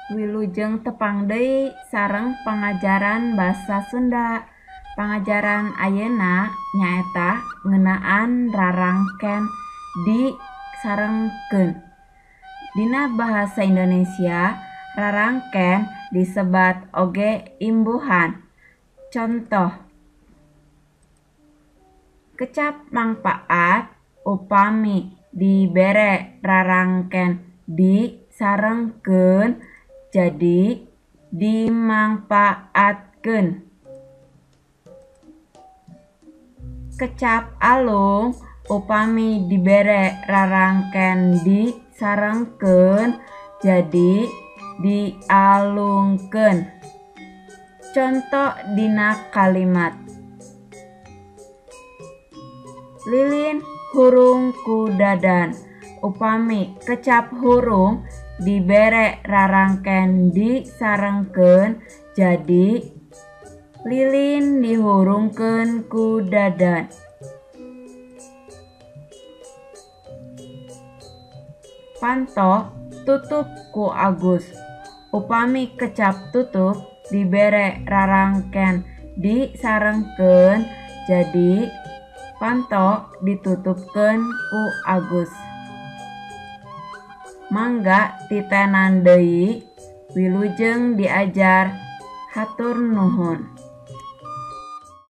Wilujeng tepang deui sareng pangajaran basa Sunda. Pangajaran ayeuna nyaeta ngeunaan rarangken di sareng keun. Dina bahasa Indonesia rarangken disebat oge imbuhan. Contoh: kecap mangpaat upami dibere rarangken di sareng keun jadi dimangpaatkeun. Kecap alung upami dibere rarangken di sareng keun jadi dialungkeun. Conto dina kalimat: Lilin hurung ku Dadan. Upami kecap hurung dibere rarangken di sareng keun jadi lilin dihurungkeun ku Dadan. Panto tutup ku Agus. Upami kecap tutup dibere rarangken di sareng keun jadi panto ditutupkeun ku Agus. Mangga titenan deui, wilujeng diajar, hatur nuhun.